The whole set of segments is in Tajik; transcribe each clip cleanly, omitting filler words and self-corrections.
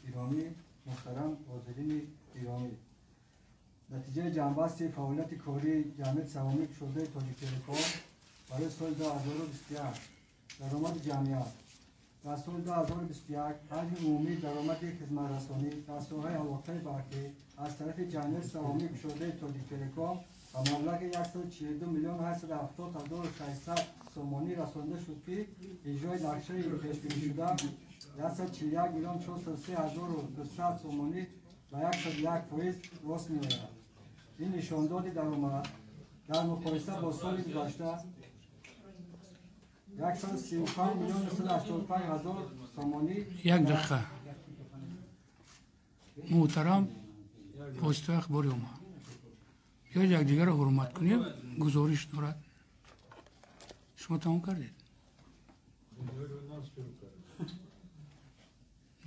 Гиромӣ, муҳтарам ҳозирини гиромӣ, натиҷаи ҷамъбасти фаъолияти кории ҷамъияти саҳомии кушодаи Тоҷиктелеком барои соли 2021. Даромади ҷамъият дар соли 2021: ҳаҷми умумии даромади хизматрасонӣ дар соҳаи алоқаи барқӣ аз тарафи ҷамъияти саҳомии кушодаи Тоҷиктелеком ба маблағи 142 миллион 870 ҳазору 600 сомонӣ расонида шуд, ки иҷрои нақшаи пешбинишуда 141 миллион 403 ҳазору 200 сомонӣ ба 101% рост меояд. Ин нишондоди даромад дар муқоиса бо соли гузашта 135 миллион 185 ҳазор сомонӣ. Як дақиқа, муҳтарам воситаи ахбори омма, биёед якдигарро ҳурмат кунем. Гузориш дорад, шумо тамом кардед,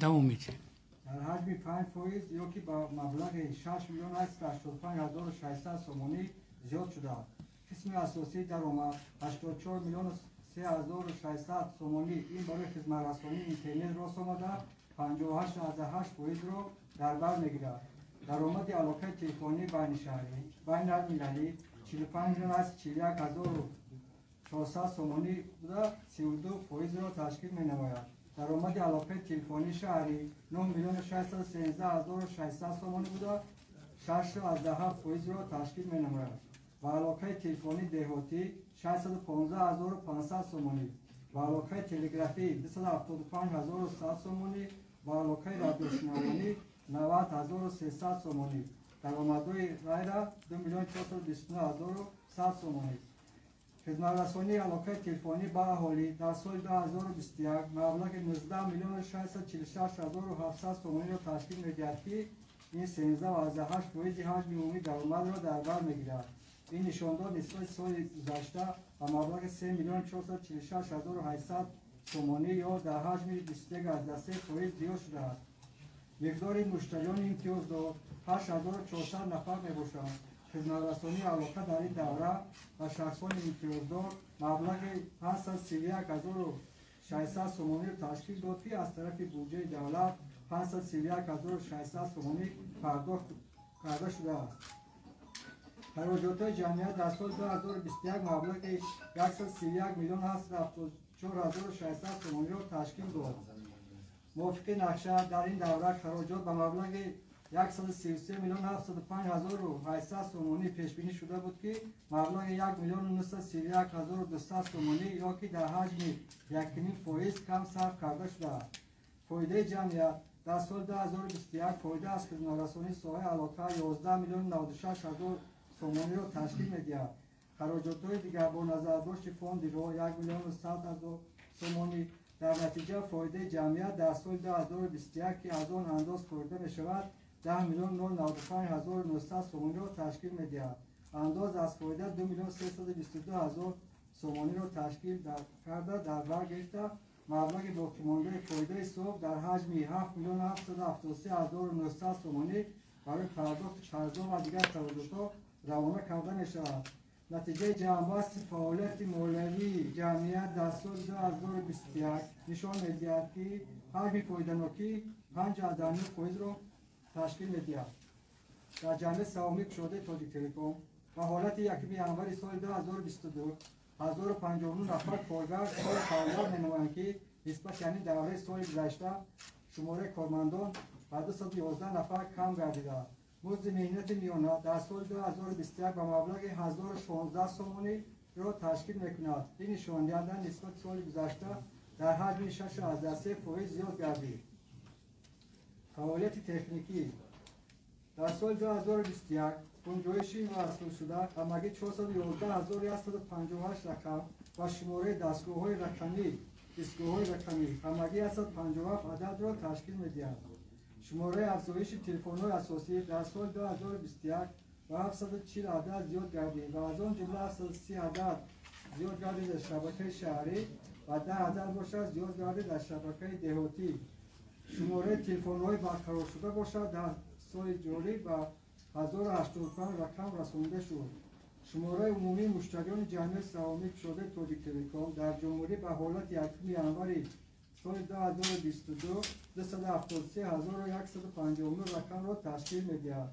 давом медиҳед. Дар ҳаҷми 5% ё ки ба маблағи 6 миллион 885 ҳазору 600 сомонӣ зиёд шудааст. Қисми асосии даромад, 84 миллиону 3600 сомонӣ, ин барои хизматрасонии интернет рост омада, 58,8 фоизро дар бар мегирад. Даромади алоқаи телефонии байнишаҳрӣ, байналмилалӣ 45 миллион 841 ҳазору 400 сомонӣ буда, 32 фоизро ташкил менамояд. Даромади алоқаи телефонии шаҳрӣ 9 миллиону 613 ҳазору 600 сомонӣ буда, 6,7 фоизро ташкил менамояд ва алоқаи телефонии деҳотӣ 615 ҳазору 500 сомонӣ ва алоқаи телеграфӣ 275 ҳазору 100 сомонӣ ва алоқаи радиошунавонӣ 90 ҳазору 300 сомонӣ. Даромадҳои ғайра 2 миллион 429 ҳазору 100 сомонӣ. Хизматрасонии алоқаи телефонӣ ба аҳолӣ дар соли 2021 маблағи 19 миллиону 646 ҳазору 700 сомониро ташкил медиҳад, ки ин 13,8 фоизи ҳаҷми умумии даромадро дар бар мегирад. Ин нишондод нисбати соли гузашта ба маблағи 3 миллион 446 ҳазору 800 сомонӣ ё дар ҳаҷми 21,3 фоиз зиёд шудааст. Миқдори муштариёни имтиёздор 8400 нафар мебошанд. Хизматрасонии алоқа дар ин давра ба шахсони имтиёздор маблағи 531 ҳазору 600 сомониро ташкил дод, ки аз тарафи буҷаи давлат 531 ҳазору 600 сомонӣ пардохт карда шудааст. Хароҷотҳои ҷамъият дар соли 2021 маблағи 131 миллион 774 ҳазору 600 сомониро ташкил дод. Мувофиқи нақша, дар ин давра хароҷот ба маблағи 133 миллион 705 ҳазору 800 сомонӣ пешбинӣ шуда буд, ки маблағи 1 миллиону 931 ҳазору 200 сомонӣ ё ки дар ҳаҷми 1,5% кам сарф карда шудааст. Фоидаи ҷамъият дар соли 2021: фоида аз хизматрасонии соҳаи алоқа 11 миллиону 96 ҳазор сомониро ташкил медиҳад. Хароҷотҳои дигар бо назардошти фонди роҳ 1 миллиону 100 ҳазор сомонӣ. Дар натиҷа, фоидаи ҷамъият дар соли 2021, ки аз он андоз хӯрда мешавад, 10 миллион 095 ҳазору 900 сомониро ташкил медиҳад. Андоз аз фоида 2 миллион 322 ҳазор сомониро ташкил карда, дар бар гирифта, маблағи боқимондаи фоидаи соф дар ҳаҷми 7 миллион 773 ҳазору 900 сомонӣ барои пардохти қарзҳо ва дигар хароҷотҳо равона карда мешавад. Натиҷаи ҷамъбасти фаъолияти молиявии ҷамъият дар соли 2021 нишон медиҳад, ки ҳаҷми фоиданокӣ 5,9%-ро ташкил медиҳад. Дар ҷамъияти саҳомии кушодаи Тоҷиктелеком ба ҳолати 1 январи соли 2022 1059 нафар коргар кори фаъолият менамоянд, ки нисбати ҳамин давраи соли гузашта шумораи кормандон ба 211 нафар кам гардидааст. Музди меҳнати миёна дар соли 2021 ба маблағи 1016 сомониро ташкил мекунад. Ин нишондиҳанда нисбати соли гузашта дар ҳаҷми 6,3% зиёд гардид. Фаъолияти техникӣ дар соли 2021: гунҷоиши васлшуда ҳамагӣ 411 158 рақам ва шумораи дастгоҳҳои рақамӣ, истгоҳҳои рақамӣ ҳамагӣ 157 ададро ташкил медиҳад. Шумораи афзоиши телефонҳои асосӣ дар соли 2021 ба 740 адад зиёд гардид ва аз он ҷумла 730 адад зиёд гардид дар шабакаи шаҳрӣ ва 10 адад бошад зиёд гардид дар шабакаи деҳотӣ. Шумораи телефонҳои барқароршуда бошад, дар соли ҷорӣ ба 1085 рақам расонида шуд. Шумораи умумии муштариёни ҷамъияти саҳомии кушодаи Тоҷиктелеком дар ҷумҳурӣ ба ҳолати 1 январи соли 2022 273 159 рақамро ташкил медиҳад.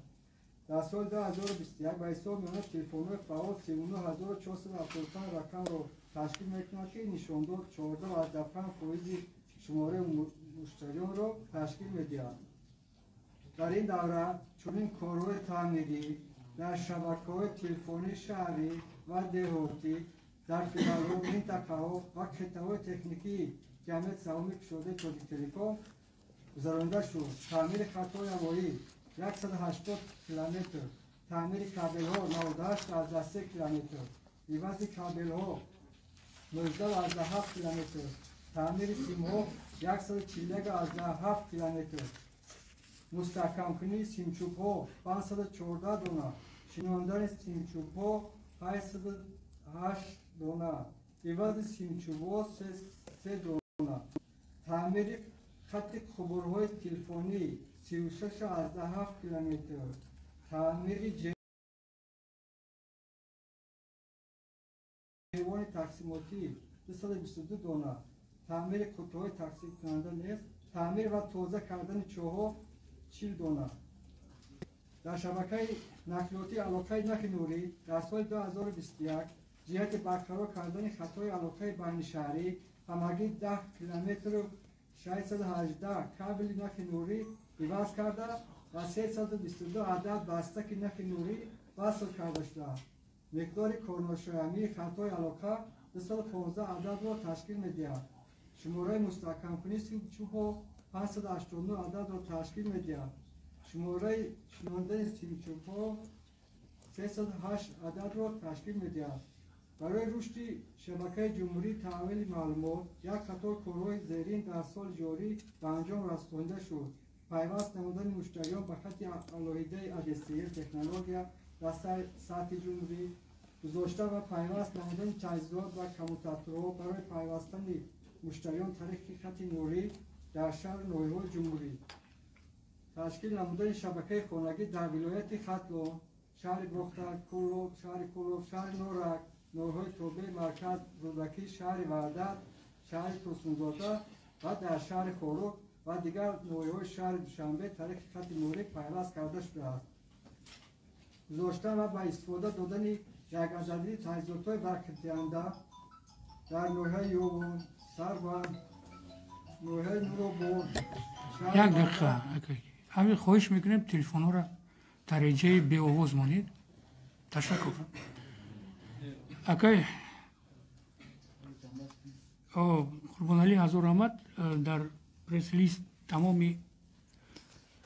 Дар соли 2021 ба ҳисоб миёна телефонҳои фаъол 39 475 рақамро ташкил мекунад, ки нишондод 14,5 фоизи шумораи муштариёнро ташкил медиҳад. Дар ин давра чунин корҳои таъмирӣ дар шабакаҳои телефонии шаҳрӣ ва деҳотӣ, дар филиалҳо, минтақаҳо ва қитъаҳои техникии Ҷамъияти саҳомии кушодаи Тоҷиктелеком гузаронида шуд. Таъмири хатҳои ҳавоӣ 180 километр, таъмири кабелҳо 98,3 километр, ивази кабелҳо 19,7 километр, таъмири симҳо 141,7 километр, мустаҳкамкунии симчӯбҳо 514 дона, шинондани симчӯбҳо 808 дона, ивази симчӯбҳо се дона, таъмири хатти қубурҳои телефонӣ 36,7 километр, таъмири ҷевони тақсимотӣ 222 дона, таъмири қуттиҳои тақсимкунанда нест, таъмир ва тоза кардани чоҳҳо 40 дона. Дар шабакаи нақлиётии алоқаи нахи нурӣ дар соли 2021 ҷиҳати барқарор кардани хатҳои алоқаи байнишаҳрӣ ҳамагӣ 10 километру 618 кабели нахи нурӣ иваз карда ва 322 адад бастаки нахи нурӣ васл карда шудааст. Миқдори корношоямии хатҳои алоқа 215 ададро ташкил медиҳад. Шумораи мустаҳкамкунии симчӯбҳо 589 ададро ташкил медиҳад. Шумораи шинондани симчӯбҳо 308 ададро ташкил медиҳад. Барои рушди шабакаи ҷумҳурии таҳвили маълумот як қатор корҳои зерин дар соли ҷорӣ ба анҷом расонида шуд: пайваст намудани муштариён ба хатти алоҳидаи ADSL технология дар сатҳи ҷумҳурӣ, гузошта ва пайваст намудани таҷҳизот ва коммутаторҳо барои пайвастани муштариён тариқи хати нурӣ дар шаҳру ноҳияҳои ҷумҳурӣ, ташкил намудани шабакаи хонагӣ дар вилояти Хатлон, шаҳри Бохтар, Кӯлоб, шаҳри Кӯлоб, шаҳри Норак, ноҳияҳои тобеи марказ Рӯдакӣ, шаҳри Ваҳдат, шаҳри Турсунзода ва дар шаҳри Хоруғ ва дигар ноҳияҳои шаҳри Душанбе тариқи хати нурӣ пайваст карда шудааст, гузоштан ва ба истифода додани якададии таҷҳизотҳои барқдиҳанда дар ноҳияи Ёвон, Сарбанд, ноҳияи Нуробод. Як дақиқа, ҳамин хоҳиш мекунем, телефонҳоро дараҷаи беовоз монед. Ташаккур, акай Қурбоналӣ, ҳазор раҳмат. Дар пресс-лист тамоми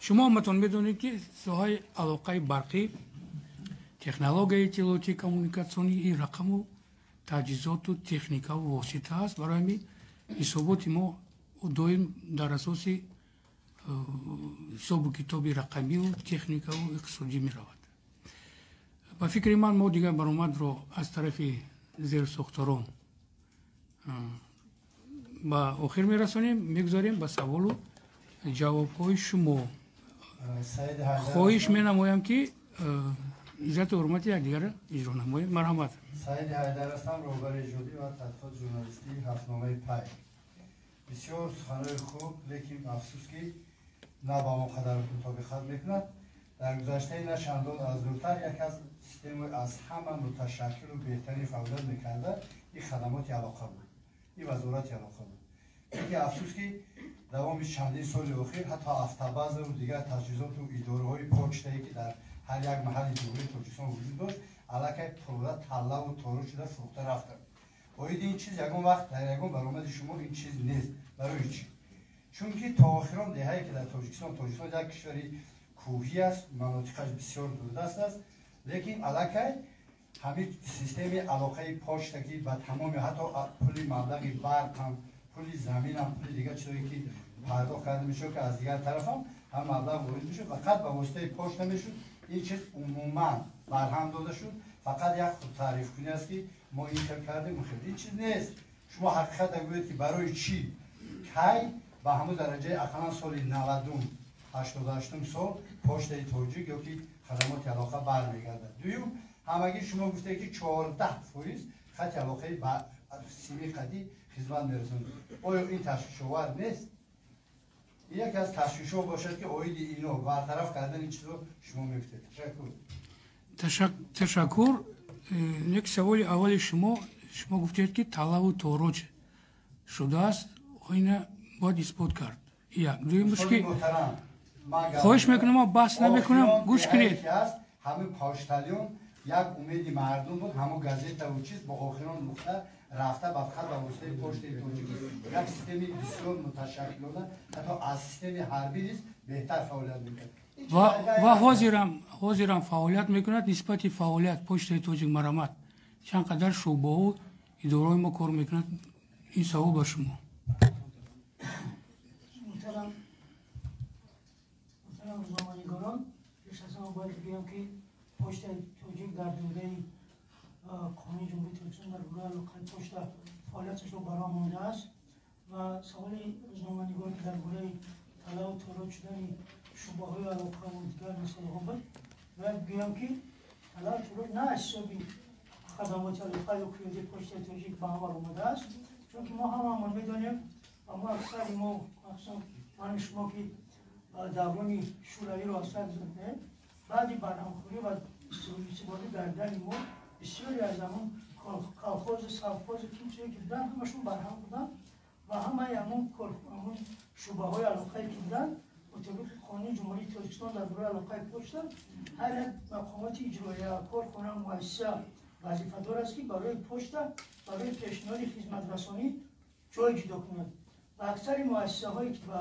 шумо ҳаматон медонед, ки соҳаи алоқаи барқӣ, технологияи иттилоотӣ, коммуникатсионӣ ин рақаму таҷҳизоту техникаву восита аст. Барои ҳамин ҳисоботи мо доим дар асоси ҳисобу китоби рақамию техникаву иқтисодӣ меравад. Ба фикри ман, мо дигар баромадро аз тарафи зерсохторон ба охир мерасонем, мегузарем ба саволу ҷавобҳои шумо. Хоҳиш менамоям, ки иззату ҳурмати якдигарро иҷро намоем. Марҳамат. Саиди Ҳайдар ҳастам, роҳбари иҷодӣ ва тадқиқоти журналистии ҳафтномаи Пай. Бисёр суханҳои хуб, лекин афсӯс, ки на ба мо қадар мутобиқат мекунад. Дар гузаштаи на чандон аз дуртар як аз системаи аз ҳама муташаккилу беҳтарин фаъолият мекарда, ин хадамоти алоқа буд, ин вазорати алоқа буд. Лекин афсӯс, ки давоми чандин соли охир ҳатто автобазаву дигар таҷҳизоту идораҳои почтае, ки дар ҳар як маҳалли Ҷумҳурии Тоҷикистон вуҷуд дошт, аллакай пурра таллаву тору шуда фурӯхта рафтанд. Оиди ин чиз ягон вақт дар ягон баромади шумо ин чиз нест. Барои чӣ? Чунки то охирон деҳае, ки дар Тоҷикистон, Тоҷикистон як кишвари кӯҳӣ аст, манотиқаш бисёр дурдаст аст, лекин аллакай ҳамин системаи алоқаи почта, ки ба тамоми ҳатто пули маблағи барқ ҳам, пули заминам, пули дигар чизое, ки пардохт карда мешуд, ки аз дигар тарафам ҳам маблағ ворид мешуд, фақат ба воситаи почта мешуд, ин чиз умуман барҳам дода шуд. Фақат як худтаърифкунӣ аст, ки мо ин хел кардем, он хел. Ин чиз нест. Шумо ҳақиқата гӯед, ки барои чӣ, кай ба ҳамун дараҷаи ақаллан соли 90-ум, 88-ум сол Почтаи Тоҷик ё ки хадамоти алоқа бармегардад? Дуюм, ҳамагӣ шумо гуфтед, ки 14% хати алоқаи сими хатӣ хизмат мерасонад. Оё ин ташвишовар нест? Ин яке аз ташвишҳо бошад, ки оиди ино бартараф кардани чизо шумо мегуфтед. Ташаккур. Ташаккур. Як саволи аввали шумо, шумо гуфтед, ки талаву тороҷ шудааст, ина бояд исбот кард. Як дуюмаш ки хоҳиш мекунам, ма баҳс намекунам, гӯш кунед. Ҳамин почтальон як умеди мардум буд, ҳамон газетаву чиз бо охирон нуқта рафта ба фақат ба воситаи почтаи тоҷикӣ як системи бисёр муташаккилона, ҳатто аз системи ҳарбӣ низ беҳтар фаъолият мекард. Ва ҳозирам фаъолият мекунад. Нисбати фаъолият почтаи тоҷик марамат чанд қадар шӯъбаҳу идораҳои мо кор мекунад. Ин савол ба шумо. Муҳтарам рӯзноманигорон, пеш аз ҳама бояд бигӯям, ки почтаи тоҷик дар доираи қонуни Ҷумҳурии Тоҷикистон дар бораи алоқаи почта фаъолияташро ба роҳ мондааст. Ва саволи рӯзноманигор, ки дар бораи талаву тороҷ шудани шӯъбаҳои алоқаву дигар масъалаҳо буд, бояд бигӯям, ки талаву тороҷ на аз ҳисоби хадамоти алоқа ё қиёдаи почтаи тоҷик ба амал омадааст, чунки мо ҳамаамон медонем ва мо аксари мо, махсусан ману шумо, ки даврони шӯравиро аз сар гузарондаем, баъди барҳамхӯрӣ ва истибдодӣ гардидани мо бисёре аз ҳамон колхозу совхозу кимчие ки буданд, ҳамашон барҳам буданд ва ҳамаи ҳамон шӯъбаҳои алоқае ки буданд, мутобиқи қонуни Ҷумҳурии Тоҷикистон дар бораи алоқаи почта ҳар як мақомоти иҷроия, корхона, муассиса вазифадор аст, ки барои почта, барои пешниҳоди хизматрасонӣ ҷой ҷудо кунад. Ва аксари муассисаҳое ки ба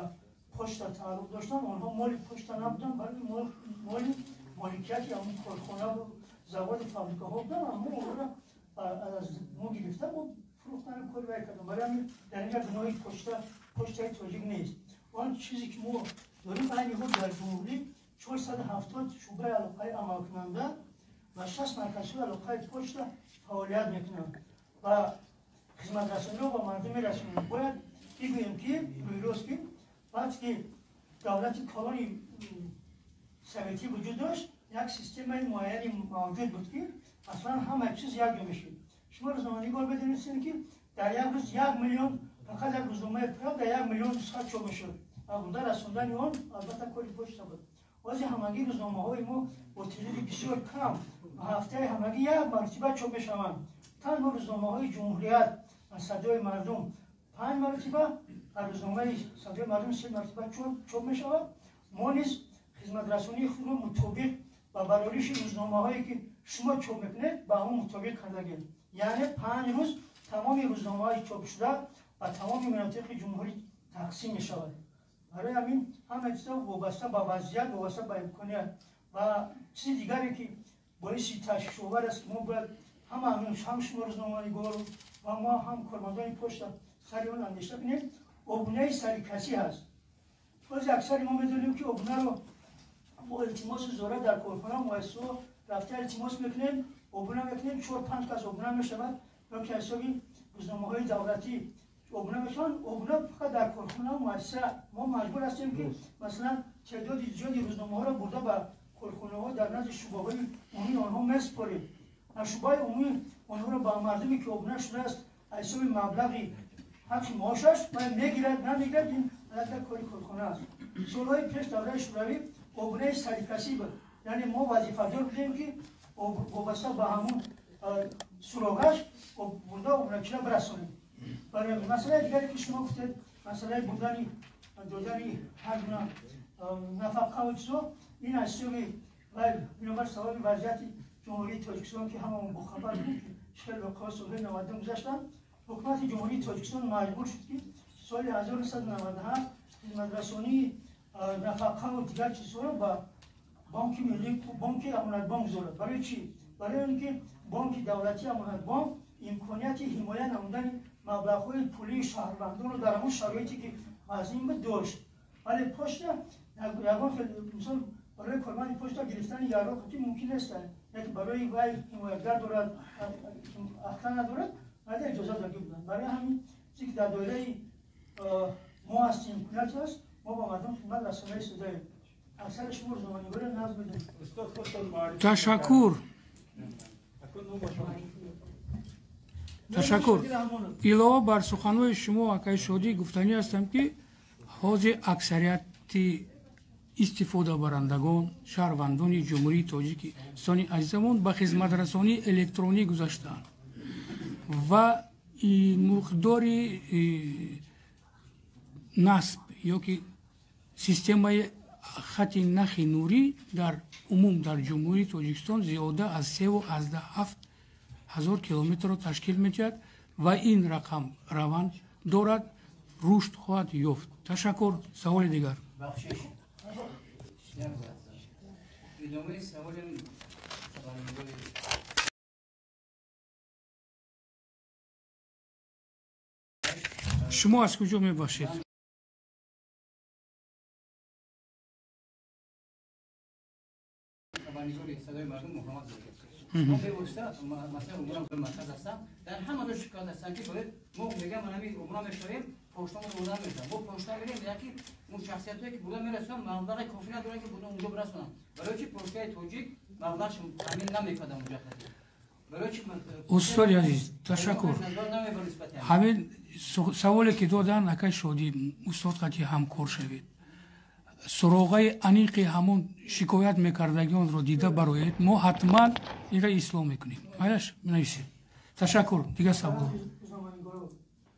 почта тааллуқ доштанд, онҳо моли почта набуданд, балки моли моликияти ҳамон корхонаву заводи фабрикаҳо буданд. Аммо онҳоро аз мо гирифта, мо фурӯхтани кори вай кардем. Барои ҳамин дар инҷа гуноҳи почтаи тоҷик нест. Он чизе ки мо дорем, айни ҳол дар ҷумҳурӣ 470 шӯъбаи алоқаи амалкунанда ва 60 марказҳои алоқаи почта фаъолият мекунанд ва хизматрасониро ба мардум мерасонанд. Бояд бигӯем, ки рӯйрост, ки вақте ки давлати калони советӣ вуҷуд дошт, як системаи муайяни мавҷуд буд, ки аслан ҳама чиз якҷо мешуд. Шумо рӯзноманигор медонистед, ки дар як рӯз 1 миллион, фақат як рӯзномаи «Правда» 1 миллион нусха чоп мешуд ва буда расондани он албатта кори почта буд. Ҳозир ҳамагӣ рӯзномаҳои мо бо теъдоди бисёр кам ҳафтаи ҳамагӣ як маротиба чоп мешаванд. Танҳо рӯзномаҳои «Ҷумҳурият» ва «Садои мардум» панҷ маротиба ва рӯзномаи «Садои мардум» се маротиба чоп мешавад. Мо низ хизматрасонии худро мутобиқ ба барориши рӯзномаҳое, ки шумо чоп мекунед, ба ҳамон мутобиқ кардагем. Яъне 5 рӯз тамоми рӯзномаҳои чопшуда ба тамоми минотиқи ҷумҳурӣ тақсим мешавад. Барои ҳамин ҳама чизо вобаста ба вазъият, вобаста ба имконият. Ва чизи дигаре, ки боиси ташвишовар аст, ки мо бояд ҳама, ҳам шумо рӯзноманигор ва мо, ҳам кормандони почта сари он андеша кунем, обунаи сарикасӣ ҳаст. Бози аксари мо медонем, ки обунаро бо илтимосу зора дар корхона, муассисаҳо рафта илтимос мекунем, обуна мекунем, чор панҷ кас обуна мешавад ё ки ҳисоби рӯзномаҳои давлатӣ обуна мешаванд. Обуна фақат дар корхона, муассиса. Мо маҷбур ҳастем, ки масалан теъдоди зиёди рӯзномаҳоро бурда ба корхонаҳо дар назди шӯъбаҳои умумии онҳо месупорем ва шӯъбаи умумӣ онҳоро ба мардуме, ки обуна шудааст, аз ҳисоби маблағи ҳаққи маошаш мегирад, намегирад, ин аллакай кори корхона аст. Солҳои пеш, давраи шӯравӣ, обунаи сарикасӣ буд, яъне мо вазифадор будем, ки вобаста ба ҳамун суроғаш бурда обуначиро бирасонем. Барои масъалаи дигаре, ки шумо гуфтед, масъалаи бурдани додани ҳар гуна нафақаву чизо, ин аз ҳисоби бинобар сабаби вазъияти Ҷумҳурии Тоҷикистон, ки ҳамаон бохабар будем, ки чӣ хел воқеаҳо солҳои 90 гузаштанд, ҳукумати Ҷумҳурии Тоҷикистон маҷбур шуд, ки соли 1997 хизматрасонии нафақаву дигар чизҳоро ба бонки миллӣ, бонки Амонатбонк гузорад. Барои чӣ? Барои он ки бонки давлатии Амонатбонк имконияти ҳимоя намудани маблағҳои пулии шаҳрвандонро дар ҳамон шароите, ки вазин буд, дошт. Вале почта ягон хел, мисол, барои корманди почта гирифтани яроқи мумкин нест, яке барои вай ҳимоятгар дорад, охрана дорад, вале иҷоза додӣ буданд. Барои ҳамин чизе, ки дар доираи мо ҳаст, имконият ҳаст, мо ба мардум хидмат расонаи истодаем. Аксари шумо рӯзноманигоро нағз медонед. Ташаккур, ташаккур. Илова бар суханҳои шумо, акаи Шодӣ, гуфтанӣ ҳастам, ки Ҳозир аксарияти истифодабарандагон, шаҳрвандони Ҷумҳурии Тоҷикистони азизамон ба хизматрасонии электронӣ гузаштаанд ва миқдори насб ёки системаи хати нахи нурӣ дар умум дар Ҷумҳурии Тоҷикистон зиёда аз 3,7 ҳазор километрро ташкил медиҳад ва ин рақам раванд дорад, рушд хоҳад ёфт. Ташаккур. Саволи дигар. Шумо аз куҷо мебошед? ما به مثلا امورم مرکز هستم در همه جا شکایت هستن که باید ما میگم من همین امورا میشویم پشتامون بردن میشن ما پشتا میریم یکی اون شخصیتایی که بودن میرسن مبلغ کافی ندارن که بودن اونجا برسونن. برای چی پشتای تاجیک مبلغش تامین نمیکنه اونجا؟ برای چی؟ استاد عزیز تشکر. همین سوالی که دادن акай Шодӣ устод қати ҳамкор шавед. Суроғаи аниқи ҳамон шикоят мекардагионро дида бароед, мо ҳатман инро ислоҳ мекунем. Аяш менависед. Ташаккур. Дигар савол.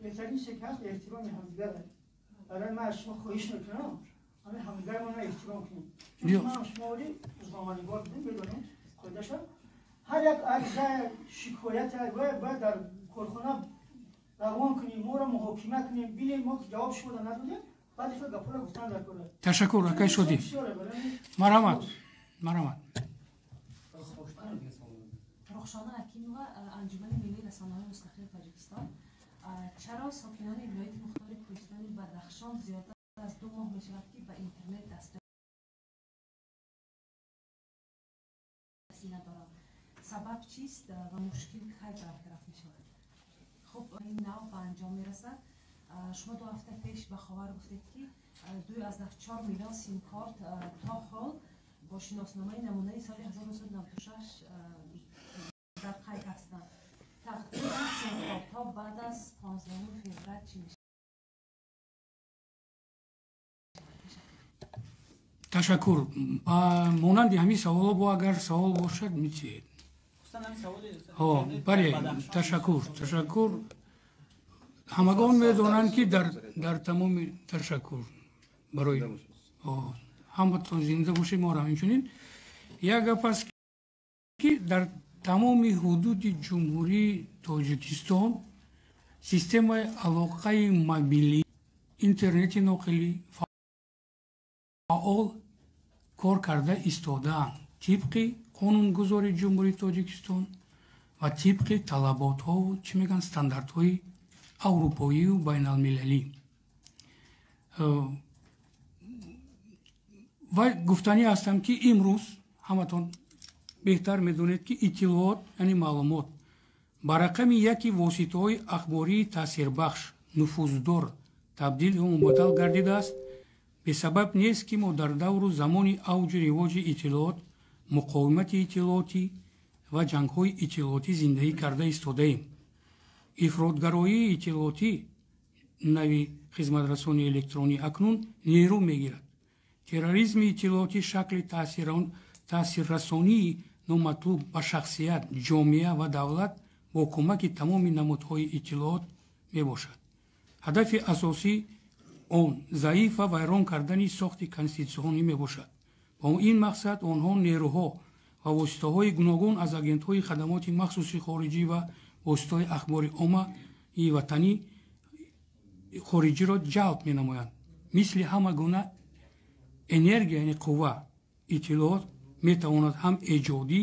беҳтарин чизе ки ҳаст эҳтироми ҳамдигар аст. Барои ман аз шумо хоҳиш мекунам ҳамин ҳамдигармонро эҳтиром кунем. Чун шумо оли рӯзноманигор будем, медонем қоидаша. Ҳар як ариза, шикоят бояд дар корхона равон кунем, моро муҳокима кунем, бинем мо ҷавоб шуморо надодем. Ташаккур, акай Шодӣ. Марҳамат, марҳамат. Рухшона Ҳакимова, Анҷумани миллии расонаҳои мустақили Тоҷикистон. Чаро сокинони вилояти мухтори Кӯҳистони Бадахшон зиёда аз 2 моҳ мешавад, ки ба интернет дастрасӣ надоранд? Сабаб чист ва мушкил кай бартараф мешавад? Хуб, ин нав ба анҷом мерасад. Шумо 2 ҳафта пеш ба Ховар гуфтед, ки 2,4 миллион симкорт то ҳол бо шиносномаи намунаи соли 1996 дар қайд ҳастанд. Тақдири ин симкортҳо баъд аз 15 феврал чӣ мешавад? Ташаккур. Монанди ҳамин саволҳо бо агар савол бошад метиҳед. Бале, ташаккур, ташаккур. Ҳамагон медонанд, ки дар тамоми ташаккур барои ҳаматон зинда бошед, моро инчунин. Як гап аст, ки дар тамоми ҳудуди Ҷумҳурии Тоҷикистон системаи алоқаи мобилӣ, интернети ноқилӣ фаъол кор карда истодаанд тибқи қонунгузори Ҷумҳурии Тоҷикистон ва тибқи талаботҳову чӣ мегӯянд стандартҳои аврупоию байналмилалӣ. Ва гуфтанӣ ҳастам, ки имрӯз ҳаматон беҳтар медонед, ки иттилоот, яъне маълумот ба рақами яки воситаҳои ахбории таъсирбахш, нуфуздор табдил ё мубаддал гардидааст. Бесабаб нест, ки мо дар давру замони авҷу ривоҷи иттилоот, муқовимати иттилоотӣ ва ҷангҳои иттилоотӣ зиндагӣ карда истодаем. Ифротгароии иттилоотӣ нави хизматрасонии электронӣ акнун нерӯ мегирад. Терроризми иттилоотӣ шакли таъсиррасонии номатлуб ба шахсият, ҷомеа ва давлат бо кӯмаки тамоми намудҳои иттилоот мебошад. Ҳадафи асосӣ он заиф ва вайрон кардани сохти конститутсионӣ мебошад. Бо ин мақсад онҳо нерӯҳо ва воситаҳои гуногун аз агентҳои хадамоти махсуси хориҷӣ ва воситаҳои ахбори оммаи ватанӣ хориҷиро ҷалб менамоянд. Мисли ҳама гуна энергия, яъне қувва, иттилоот метавонад ҳам эҷодӣ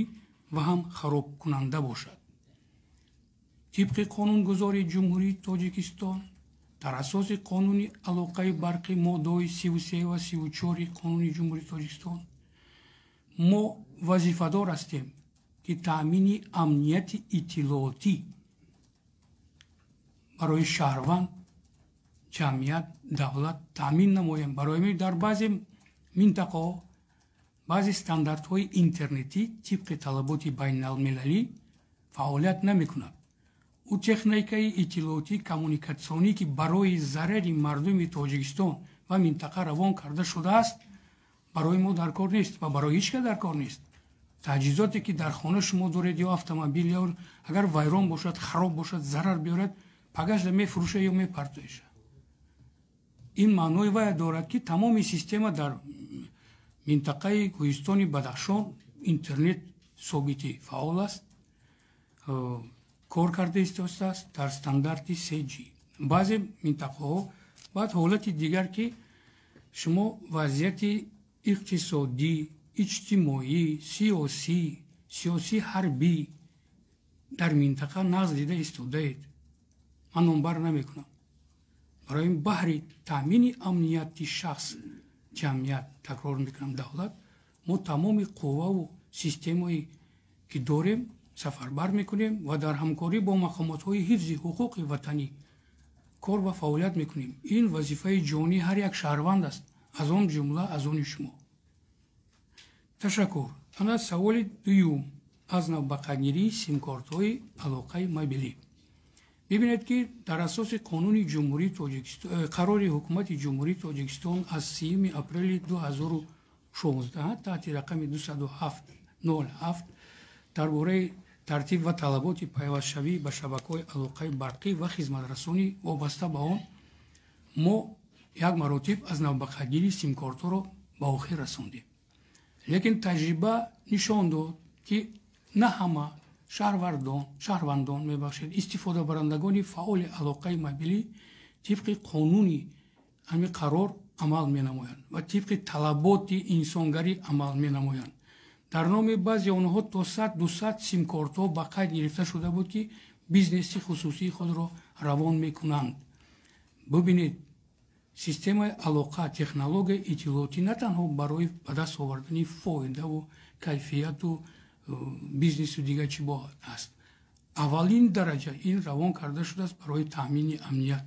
ва ҳам харобкунанда бошад. Тибқи қонунгузори Ҷумҳурии Тоҷикистон дар асоси қонуни алоқаи барқӣ моддаҳои 33 ва 34 қонуни Ҷумҳурии Тоҷикистон мо вазифадор ҳастем, ки таъмини амнияти иттилоотӣ барои шаҳрванд, ҷамъият, давлат таъмин намоем. Барои дар баъзе минтақаҳо баъзе стандартҳои интернетӣ тибқи талаботи байналмилалӣ фаъолият намекунад. Ӯ техникаи иттилоотӣ коммуникатсионӣ, ки барои зарари мардуми Тоҷикистон ва минтақа равон карда шудааст, барои мо дар кор нест ва барои ҳеҷ кас дар кор нест. Таҷҳизоте ки дар хона шумо доред ё автомобил, ё агар вайрон бошад, хароб бошад, зарар биёрад, пагашда мефурӯша ё мепартоеша. Ин маънои вая дорад, ки тамоми система дар минтақаи кӯҳистони Бадахшон интернет собити фаъол аст, кор карда истодааст дар стандарти 3G. Баъзе минтақаҳо баъд ҳолати дигар, ки шумо вазъияти иқтисодӣ, иҷтимоӣ, сиёсӣ, ҳарбӣ дар минтақа нағз дида истодаед. Ман номбар намекунам. Барои ин баҳри таъмини амнияти шахс, ҷамъият, такрор мекунам, давлат, мо тамоми қувваву системае ки дорем сафарбар мекунем ва дар ҳамкорӣ бо мақомотҳои ҳифзи ҳуқуқи ватанӣ кор ва фаъолият мекунем. Ин вазифаи ҷонии ҳар як шаҳрванд аст, аз он ҷумла аз они шумо. Ташаккур. Ана саволи дуюм аз навбақагирии симкортҳои алоқаи мобилӣ. Бибинед, ки дар асоси қонуни Ҷумҳурии Тоҷикистон, қарори Ҳукумати Ҷумҳурии Тоҷикистон аз 30 апрели 2016 таҳти рақами 207-07 дар бораи тартиб ва талаботи пайвастшавӣ ба шабакаҳои алоқаи барқӣ ва хизматрасонӣ вобаста ба он, мо як маротиб аз навбақагирии симкортҳоро ба охир расондем. Лекин таҷриба нишон дод, ки на ҳама шаҳрвандон, мебахшед, истифодабарандагони фаъоли алоқаи мобилӣ тибқи қонуни ҳамин қарор амал менамоянд ва тибқи талаботи инсонгарӣ амал менамоянд. Дар номи баъзе онҳо то 100-200 симкортҳо ба қайд гирифта шуда буд, ки бизнеси хусусии худро равон мекунанд. Бубинед, системаи алоқа, технологияи иттилоотӣ на танҳо барои ба даст овардани фоидаву кайфияту бизнесу дигар чӣ бо аст. Аввалин дараҷа ин равон карда шудааст барои таъмини амният.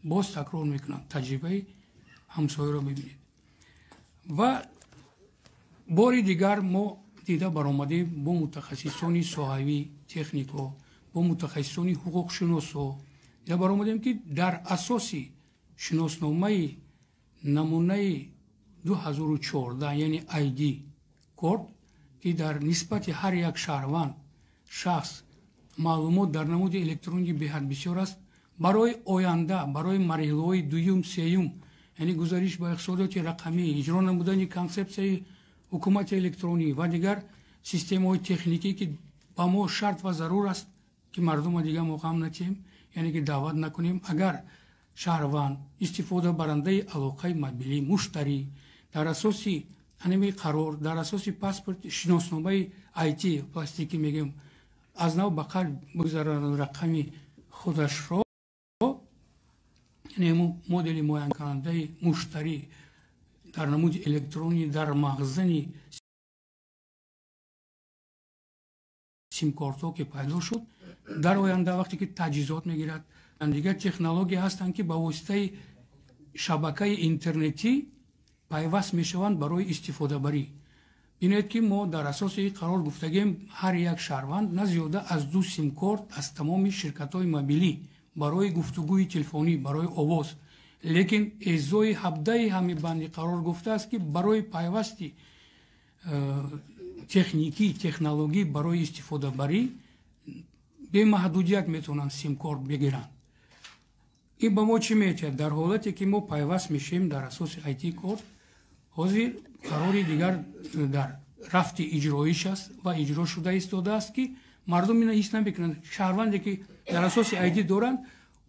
Боз такрор мекунам, таҷрибаи ҳамсояро бибинед. Ва бори дигар мо дида баромадем бо мутахассисони соҳавӣ, технико, бо мутахассисони ҳуқуқшиносо дида баромадем, ки дар асоси шиносномаи намунаи 2014, яъне ID корт, ки дар нисбати ҳар як шаҳрванд, шахс маълумот дар намуди электронӣ беҳад бисёр аст, барои оянда, барои марҳилаҳои дуюм, сеюм, яъне гузариш ба иқтисодиёти рақамӣ, иҷро намудани консепсияи ҳукумати электронӣ ва дигар системаҳои техникӣ, ки ба мо шарт ва зарур аст, ки мардума дигар мо ғам натиҳем, яъне ки даъват накунем. Агар шаҳрванд, истифодабарандаи алоқаи мобилӣ, муштарӣ дар асоси ҳамин қарор, дар асоси паспорт, шиносномаи IT пластикӣ мегӯем, аз нав ба қайд бигзаронад рақами худашро, яъне модели муайянкунандаи муштарӣ дар намуди электронӣ дар мағзани симкортҳо ки пайдо шуд, дар оянда вақте ки таҷҳизот мегирад, дигар технология ҳастанд, ки ба воситаи шабакаи интернетӣ пайваст мешаванд барои истифодабарӣ. Бинед, ки мо дар асоси ин қарор гуфтагем, ҳар як шаҳрванд на зиёда аз ду симкорт аз тамоми ширкатҳои мобилӣ барои гуфтугӯи телефонӣ, барои овоз. Лекин эзои ҳабдаи ҳамин банди қарор гуфтааст, ки барои пайвасти техникӣ, технологӣ барои истифодабарӣ бемаҳдудият метавонанд симкорт бигиранд. Ин ба мо чӣ метиҳад? Дар ҳолате ки мо пайваст мешавем дар асоси IT корт, ҳозир қарори дигар дар рафти иҷроиш аст ва иҷро шуда истодааст, ки мардум ина ҳис намекунанд. Шаҳрванде ки дар асоси ID доранд,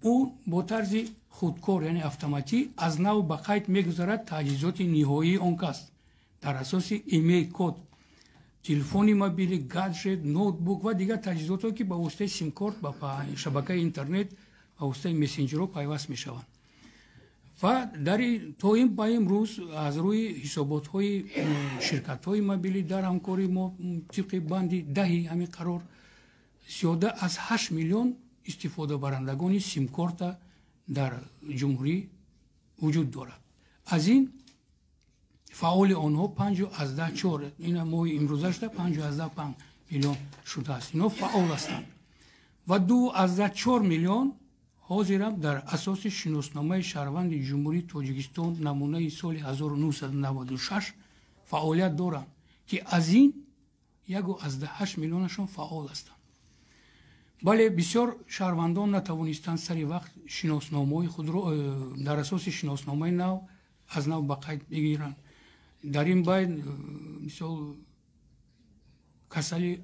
ӯ бо тарзи худкор, яъне автоматӣ, аз нав ба қайд мегузарад таҷҳизоти ниҳоии он кас дар асоси имейл код, телефони мобилӣ, гаджет, ноутбук ва дигар таҷҳизотҳое, ки ба воситаи симкорт ба шабакаи интернет, ба воситаи мессенҷерҳо пайваст мешаванд. Ва то ин ба имрӯз аз рӯи ҳисоботҳои ширкатҳои мобилӣ дар ҳамкории мо тибқи банди 10-и ҳамин қарор зиёда аз 8 миллион истифодабарандагони симкорта дар ҷумҳурӣ вуҷуд дорад. Аз ин фаъоли онҳо 5,4, ина моҳи имрӯза шуда 5,5 миллион шудааст, инҳо фаъол ҳастанд ва 2,4 миллион Ҳозирам дар асоси шиносномаи шаҳрванди Ҷумҳурии Тоҷикистон намунаи соли 1996 фаъолият доранд, ки аз ин 1,8 миллионашон фаъол ҳастанд. Бале, бисёр шаҳрвандон натавонистанд сари вақт шиносномаҳои худро дар асоси шиносномаи нав аз нав ба қайд бигиранд. Дар ин байн, мисол, касали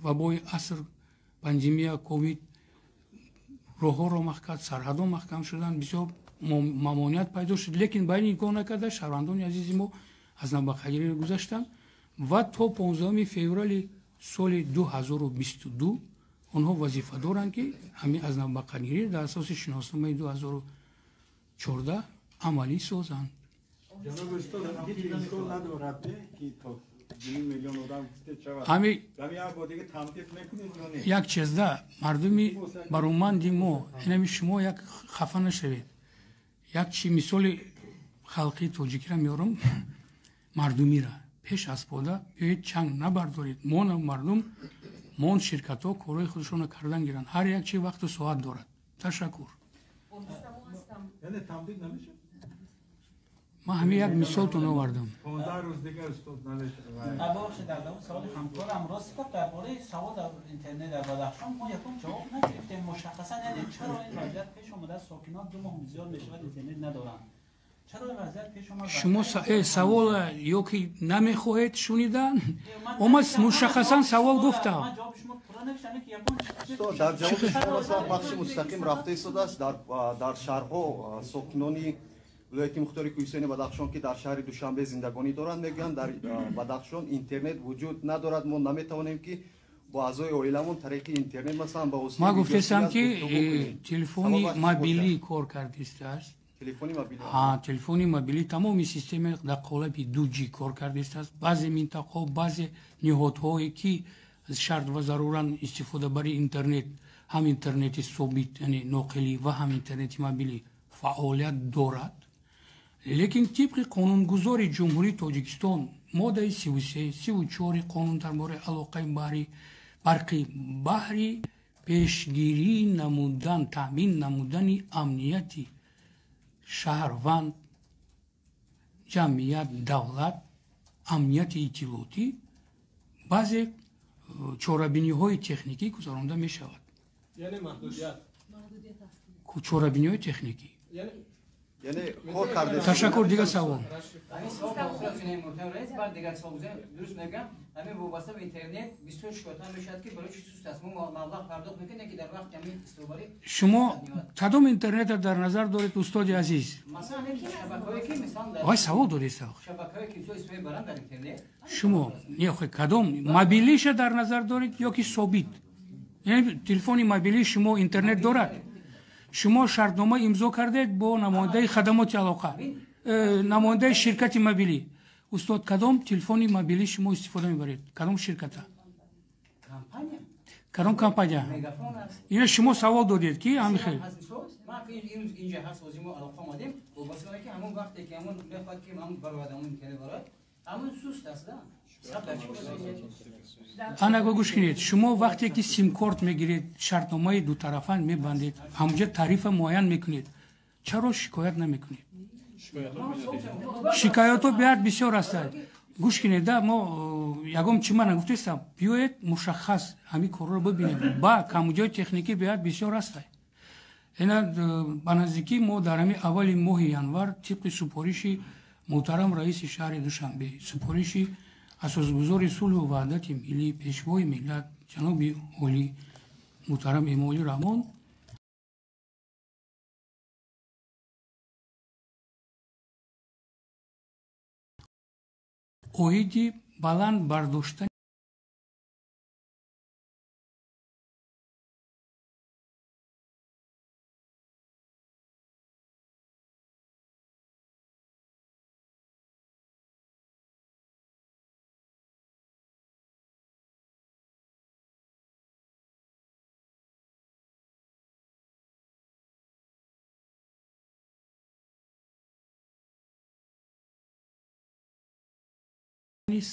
вабои аср, пандемия ковид роҳҳоро маҳкам, сарҳадҳо маҳкам шуданд, бисёр мамоният пайдо шуд. Лекин ба ин нигоҳ накарда, шаҳрвандони азизи мо аз навбақайдгирӣ гузаштанд ва то 15 феврали соли 2022 онҳо вазифа доранд, ки ҳамин аз навбақайдгирӣ дар асоси шиносномаи 2014 амалӣ созанд. Як чизда, мардуми бароманди мо, инами шумо як хафа нашавед. Як чи мисоли халқи тоҷикиро меорам, мардумира пеш аз пода биёед, чанг набардоред. Мо мардум, мон ширкатҳо корҳои худашонро кардан гиранд. Ҳар як чи вақту соат дорад. Ташаккур. Ман ҳамин як мисолтон овардам. Бахшед, дар давоми саволи ҳамкорам, рост гап, дар бораи савол дар интернет дар Бадахшон мо якум ҷавоб нагирифтем мушаххасан, яъне чаро ин вазъият пеш омадааст, сокинон 2 моҳ зиёд мешавад интернет надоранд, чаро ин вазъият пеш омад? Шумо савола ё ки намехоҳед шунидан, омад мушаххасан савол гуфтам. Дар ҷавоби шумо пахши мустақим рафта истодааст. Дар шаҳрҳо сокинони вилояти мухтори Кӯҳистони Бадахшон, ки дар шаҳри Душанбе зиндагонӣ доранд, мегӯянд, дар Бадахшон интернет вуҷуд надорад, мо наметавонем, ки бо аъзои оиламон тариқи интернет, масалан, ба воситаи Ман гуфтестам, ки телефони мобилӣ кор кардистааст. Телефони мобилӣ тамоми система дар қолаби 2G кор кардистааст. Баъзе минтақаҳо, баъзе ниҳодҳое, ки шарт ва заруран истифодабари интернет, ҳам интернети собит, яъне ноқилӣ, ва ҳам интернети мобилӣ фаъолият дорад. Лекин тибқи қонунгузори Ҷумҳурии Тоҷикистон, моддаи 33, 34 қонун дар бораи алоқаи барқӣ, баҳри пешгирӣ намудан, таъмин намудани амнияти шаҳрванд, ҷамъият, давлат, амнияти иттилоотӣ баъзе чорабиниҳои техникӣ гузаронда мешавад. Чорабиниҳои техникӣ. Ташаккур. Дигар савол. Дуруст мегӯям, ҳамин вобаста ба интернет бисёр шикоятҳо мешавад, ки барои чи суст аст, мо маблағ пардохт мекунем, ки дар вақти ҳамин истифодабарӣ. Шумо кадом интернетро дар назар доред, устоди азиз? Вай савол доред? Шабакаҳое ки истифода мебаранд дар интернет. Шумо не, кадом мобилиша дар назар доред ё ки собит? Яъне телефони мобилии шумо интернет дорад? Шумо шартнома имзо кардед бо намояндаи хадамоти алоқа, намояндаи ширкати мобилӣ. Устод, кадом телефони мобилӣ шумо истифода мебаред, кадом ширката, кадом компания? Ина шумо савол додед, ки ҳамин хел. Анаго гӯш кунед, шумо вақте ки симкорт мегиред, шартномаи дутарафа мебандед, ҳамуҷа тарифа муайян мекунед, чаро шикоят намекунед? Шикоятҳо беҳад бисёр ҳастанд. Гӯш кунед, да, мо ягон чи ман нагуфтестам, биёед мушаххас ҳамин корро бибинем. Ба камбудиҳои техникӣ беҳад бисёр ҳастанд. Ина ба наздикӣ мо дар ҳамин аввали моҳи январ тибқи супориши муҳтарам раиси шаҳри Душанбе, супориши асосгузори сулҳу ваҳдати миллӣ, пешвои миллат, ҷаноби олӣ муҳтарам Эмомалӣ Раҳмон, оиди баланд бардоштани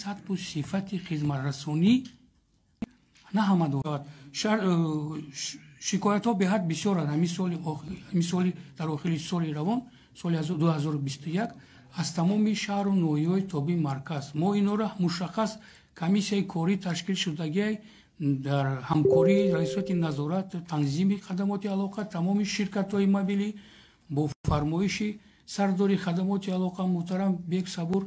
сатҳу сифати хизматрасонӣ на ҳама дорад. Шикоятҳо беҳад бисёранд. Ҳамин соли дар охири соли равон, соли 2021, аз тамоми шаҳру ноҳияҳои тобеи марказ мо инҳоро мушаххас комиссияи корӣ ташкил шудагиай дар ҳамкории раисоти назорат, танзими хадамоти алоқа, тамоми ширкатҳои мобилӣ бо фармоиши сардори хадамоти алоқа муҳтарам Бек Сабур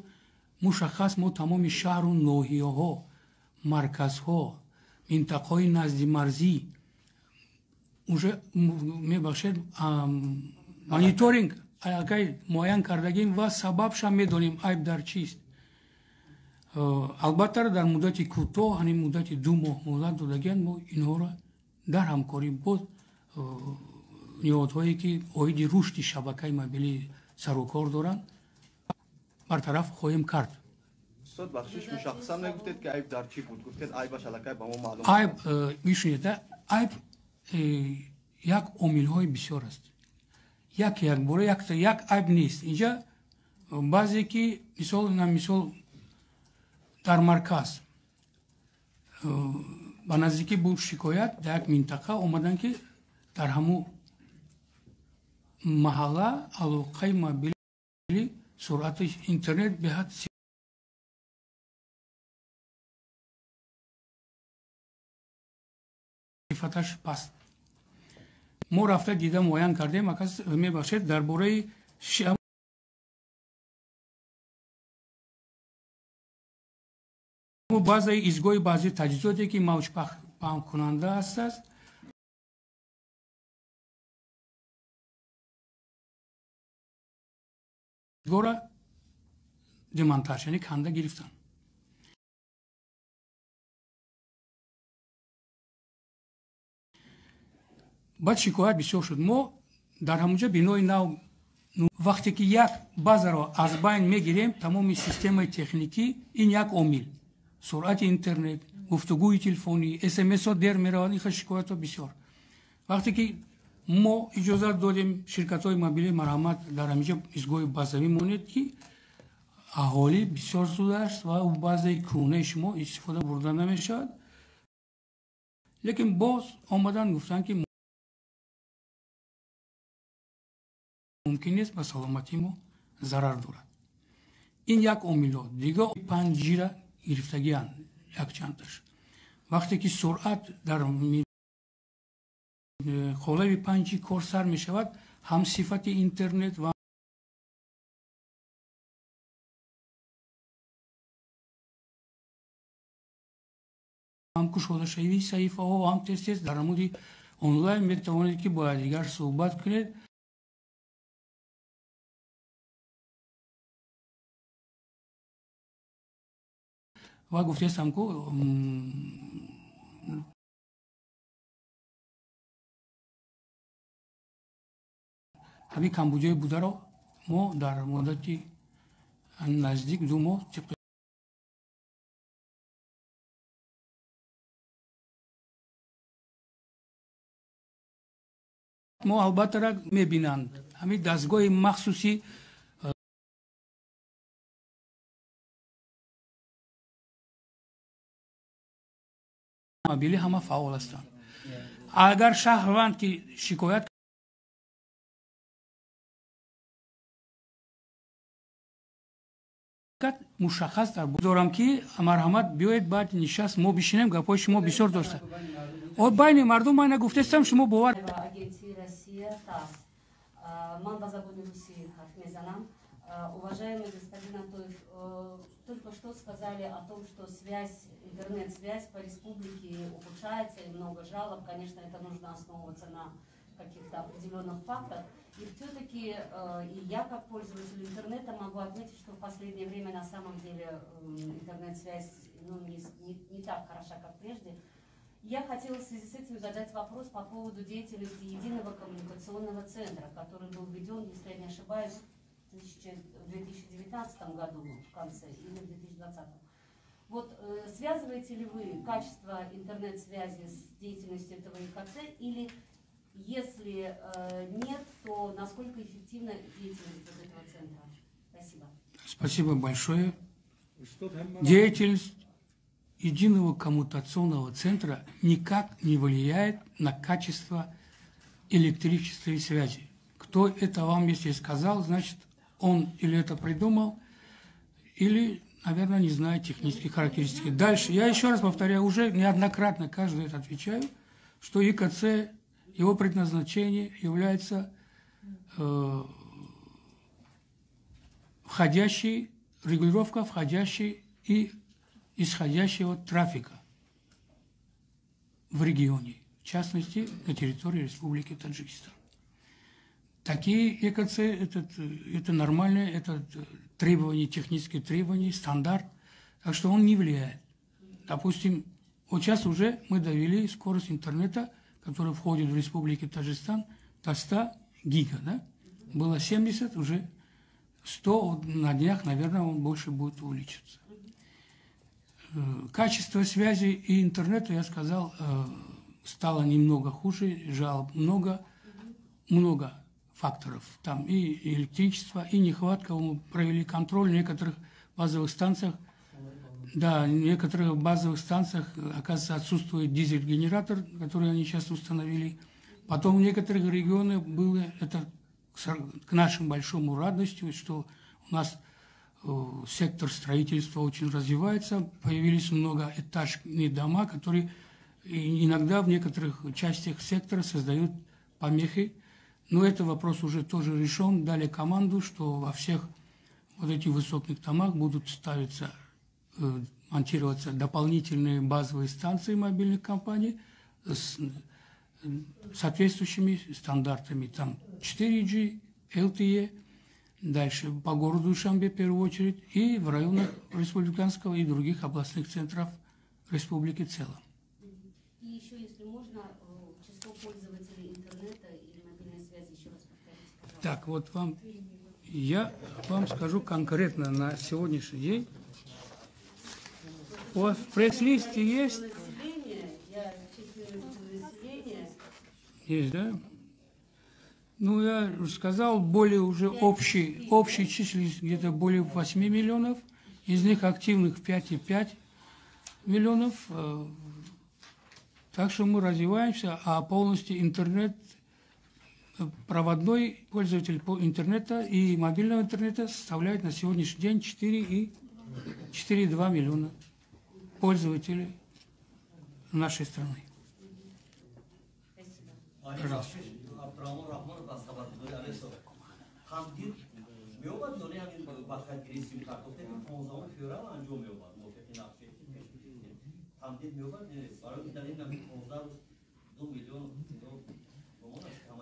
мушаххас мо тамоми шаҳру ноҳияҳо, марказҳо, минтақаҳои наздимарзӣ уже, мебахшед, мониторинг аллакай муайян кардагим ва сабабшам медонем, айб дар чист. Албатта, дар муддати кӯтоҳ, ҳамин муддати 2 моҳ муҳлат додагианд, мо инҳоро дар ҳамкорӣ бо ниҳодҳое, ки оиди рушди шабакаи мобилӣ сарукор доранд, бартараф хоҳем кард. Устод, бахшиш, мушаххасан нагуфтед, ки айб дар чӣ буд. Гуфтед, айбаш аллакай ба мо маълум. Айб, мешунед, айб як омилҳои бисёр аст. Як якбора як айб нест. Инҷа баъзе ки мисол на мисол дар марказ ба наздикӣ буд шикоят, дар як минтақа омаданд, ки дар ҳамун маҳалла алоқаи мобилӣ, суръати интернет беҳад сифаташ паст. Мо рафта дида муайян кардем. Акас, мебахшед, дар бораи баъзеи изгоҳи баъзе таҷҳизоте, ки мавҷпаҳнкунанда ҳастааст, гора демонтаж, яъне канда гирифтанд. Баъд шикоят бисёр шуд. Мо дар ҳамонҷа бинои нав, вақте ки як базаро аз байн мегирем, тамоми системаи техникӣ, ин як омил, суръати интернет, гуфтугӯи телефонӣ, смсҳо дер мераванд, ин хел шикоятҳо бисёр. Вақте ки мо иҷозат додем ширкатҳои мобилӣ, марҳамат, дар ҳаминҷа истгоҳи базавӣ монед, ки аҳолӣ бисёр зуд аст ва базаи кӯҳнаи шумо истифода бурда намешавад, лекин боз омаданд, гуфтанд, ки мумкин нест, ба саломатии мо зарар дорад. Ин як омилҳо. Дигар 5G-ра гирифтагианд якчандташ. Вақте ки суръат дар қолаби 5G кор сар мешавад, ҳам сифати интернет ва ҳам кушодашавии саҳифаҳо, ҳам тез тез дар намуди онлайн метавонед, ки бо якдигар суҳбат кунед. Ва гуфтестам, ку ҳамин камбудиҳои бударо мо дар муддати наздик 2 моҳ тибқи мо албатта мебинанд, ҳамин дастгоҳи махсуси мобилӣ ҳама фаъол ҳастанд. Агар шаҳрванд ки шикоят кард, мушаххас дар дорам, ки марҳамат, биёед, баъд нишаст мо бишинем, гапҳои шумо бисёр дошта байни мардум ман нагуфтестам, шумо бовар. Ман ба забони русӣ ҳарф мезанам. Уважаемый господин Атоев, только что сказали о том, что связь, интернет-связь по республике ухудшается и много жалоб. Конечно, это нужно основываться на каких-то определенных фактах. И все-таки и я, как пользователь интернета, могу отметить, что в последнее время на самом деле интернет-связь, ну, не так хороша, как прежде. Я хотела в связи с этим задать вопрос по поводу деятельности Единого коммуникационного центра, который был введен, если я не ошибаюсь, в 2019 году в конце или в 2020. Вот связываете ли вы качество интернет-связи с деятельностью этого ЕКЦ, или если нет, то насколько эффективна деятельность вот этого центра? Спасибо. Спасибо большое. Деятельность Единого коммутационного центра никак не влияет на качество электричества и связи. Кто это вам, если сказал, значит, он или это придумал, или, наверное, не знает технических характеристик. Дальше, я еще раз повторяю, уже неоднократно каждый это отвечаю, что ЕКЦ, его предназначение является входящий, регулировка входящей и исходящего трафика в регионе, в частности, на территории Республики Таджикистан. Такие ЕКЦ это нормально, это требования, технические требования, стандарт, так что он не влияет. Допустим, вот сейчас уже мы довели скорость интернета, которая входит в Республику Таджикистан, до 100 гига, да? Было 70, уже 100, на днях, наверное, он больше будет увеличиться. Качество связи и интернета, я сказал, стало немного хуже, жалоб много, много факторов. Там и электричество, и нехватка. Мы провели контроль в некоторых базовых станциях. Да, в некоторых базовых станциях, оказывается, отсутствует дизель-генератор, который они сейчас установили. Потом в некоторых регионах было, это к нашему большому радости, что у нас сектор строительства очень развивается, появились многоэтажные дома, которые иногда в некоторых частях сектора создают помехи. Но этот вопрос уже тоже решен. Дали команду, что во всех вот этих высоких домах будут ставиться, монтироваться дополнительные базовые станции мобильных компаний с соответствующими стандартами. Там 4G, LTE, дальше по городу Душанбе в первую очередь, и в районах республиканского и других областных центров республики в целом. И еще, если можно, число пользователей интернета и мобильной связи еще раз повторите, пожалуйста. Так, вот вам, я вам скажу конкретно на сегодняшний день. У вас в пресс-листе есть? Есть, да? Ну, я сказал, более уже общий численность где-то более 8 миллионов, из них активных 5,5 миллионов. Так что мы развиваемся, а полностью интернет, проводной пользователь по интернета и мобильного интернета составляет на сегодняшний день 4,2 миллиона пользователей нашей страны. Пожалуйста.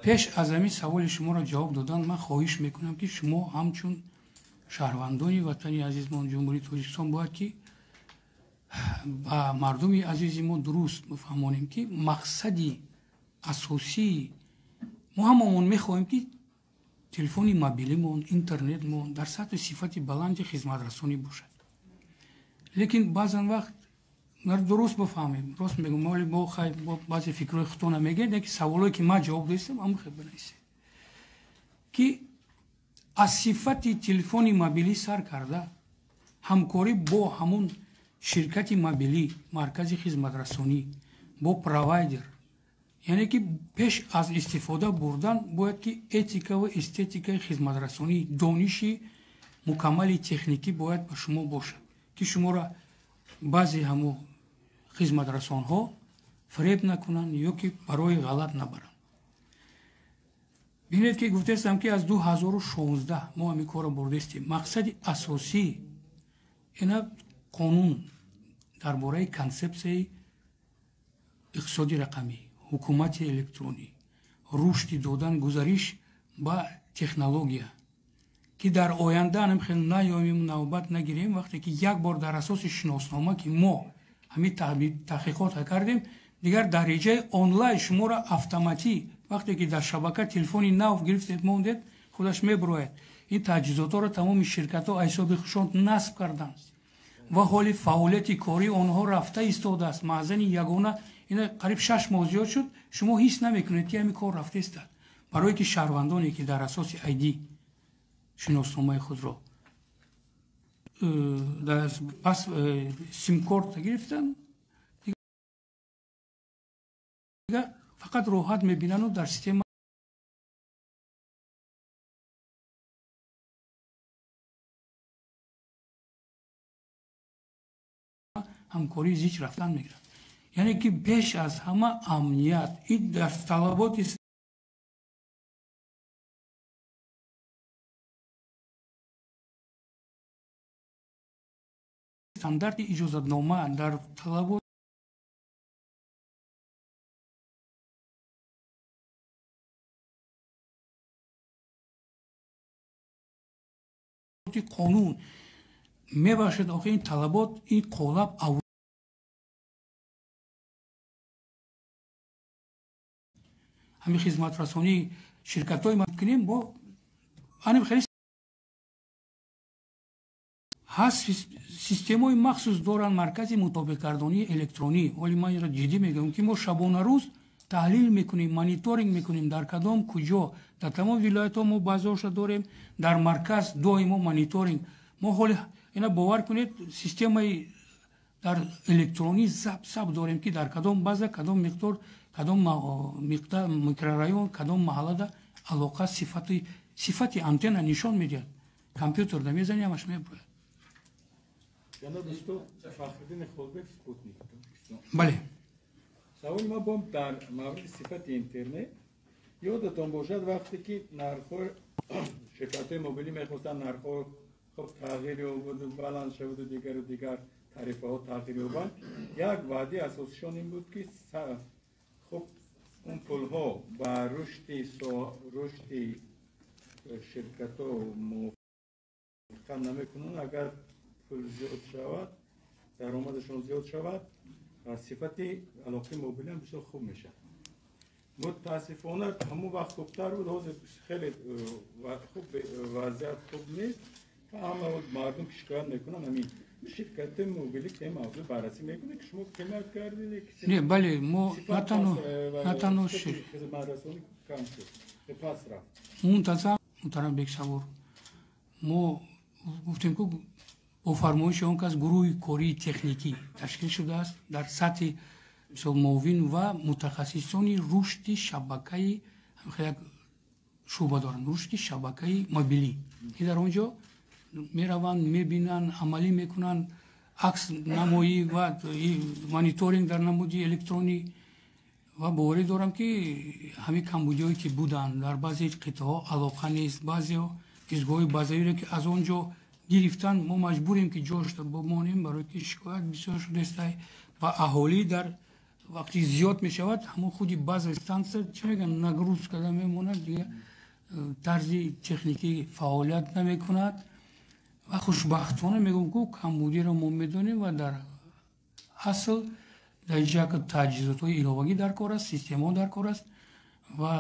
Пеш аз ҳамин саволи шуморо ҷавоб додан ман хоҳиш мекунам, ки шумо ҳамчун шаҳрвандони ватани азизмон Ҷумҳурии Тоҷикистон бояд ки ба мардуми азизи мо дуруст бифаҳмонем, ки мақсади асосии мо ҳамамон мехоҳем, ки телефони мобилимон, интернетмон дар сатҳи сифати баланди хизматрасонӣ бошад. Лекин баъзан вақт дуруст бифаҳмем, рост мегӯм, мо баъзе фикрҳои худтона мегӯем, лекин саволое ки ман ҷавоб додистам, ҳамон хел бинависед, ки аз сифати телефони мобилӣ сар карда ҳамкорӣ бо ҳамон ширкати мобилӣ, маркази хизматрасонӣ, бо провайдер, яъне ки пеш аз истифода бурдан бояд ки этика ва эстетикаи хизматрасонӣ, дониши мукаммали техникӣ бояд ба шумо бошад, ки шуморо баъзе ҳамо хизматрасонҳо фиреб накунанд ё ки барои ғалат набаранд. Бинед ки гуфтаистам, ки аз 2016 мо ҳамин корро бурдаистем. Мақсади асосӣ ина қонун дар бораи консепсияи иқтисоди рақамӣ, ҳукумати электронӣ, рушди додан, гузариш ба технология, ки дар оянда анам хел наёмем, навбат нагирем, вақте ки як бор дар асоси шиноснома ки мо ҳамин таҳқиқотро кардем, дигар дар реҷаи онлайн шуморо автоматӣ вақте ки дар шабака телефони нав гирифтед мондед, худаш мебурояд. Ин таҷҳизотҳоро тамоми ширкатҳо аз ҳисоби худшон насб карданд ва ҳоли фаъолияти кории онҳо рафта истодааст. Маъзани ягона ина қариб 6 моҳ зиёд шуд, шумо ҳис намекунед, ки ҳамин кор рафта истад. Барое ки шаҳрвандоне ки дар асоси ID шиносномаи худро пас симкорта гирифтанд, дигар фақат роҳат мебинанду дар система. ҳамкории зич рафтан мегирад. Яъне ки пеш аз ҳама амният ин дар талаботи стандарти иҷозатнома, дар талаботи қонун мебахшед. Охи ин талабот, ин қолаб ҳамин хизматрасонии ширкатҳои ма кунем бо аним хеле ҳаст. Системаҳои махсус доранд маркази мутобиқгардонии электронӣ. Ҳоли ман инро ҷиддӣ мегӯям, ки мо шабонарӯз таҳлил мекунем, мониторинг мекунем, дар кадом куҷо, дар тамом вилоятҳо мо баъзеҳоша дорем, дар марказ доимо мониторинг. Мо ҳоли ина бовар кунед, системаи дар электронӣ сабт дорем, ки дар кадом база, кадом миқдор, кадом микрорайон, кадом маҳаллада алоқа сифати антенна нишон медиҳад. Компютерда мезани, ҳамаш мебурад. Ҷаноб устод, Фахриддин Холбек, Спутник, Тоҷикистон. Бале. Саволи ма бом дар мавриди сифати интернет. Ёдатон бошад, вақте ки нархҳо ширкатҳои мобилӣ мехостанд нархҳо хуб тағйир ёбаду баланд шаваду дигару дигар тарифаҳо тағйир ёбанд, як ваъдаи асосишон ин буд, ки хуб он пулҳо ба рушди ширкатҳо мувофиқат намекунанд. Агар пул зиёд шавад, даромадашон зиёд шавад, сифати алоқаи мобилӣ ҳам бисёр хуб мешавад. Мутаассифона, ҳамон вақт хубтар буд, ҳозир хеле хуб вазъият хуб нест. Ҳама мардум ки шикоят мекунанд, ҳамин ширкати мобилӣ ки мавзӯъ баррасӣ мекунад, ки шумо қимат кардед. Не, бале, мо на танҳо хизматрасонӣ кам шуд, пас рафт. Мунтазам, муҳтарам Бексавор, мо гуфтем, ку бо фармоиши он кас гурӯҳи кории техникӣ ташкил шудааст дар сатҳи мисол муовин ва мутахассисони рушди шабакаи, як шӯъба доранд рушди шабакаи мобилӣ, ки дар он ҷо мераванд, мебинанд, амалӣ мекунанд, акс намоӣ ва мониторинг дар намуди электронӣ. Ва боварӣ дорам, ки ҳамин камбудиҳое ки буданд, дар баъзе қитъаҳо алоқа нест, баъзеҳо истгоҳҳои базавиро ки аз он ҷо гирифтан, мо маҷбурем, ки ҷошта бимонем, барои ки шикоят бисёр шудааст ва аҳолӣ дар вақти зиёд мешавад, ҳамон худи база станция чӣ мегӯянд, нагрузка карда мемонад, дига тарзи техникӣ фаъолият намекунад. Ва хушбахтона мегӯям, ку камбудиро мо медонем ва дар асл дар инҷа таҷҳизотҳои иловагӣ дар кор аст, системаҳо дар кор аст ва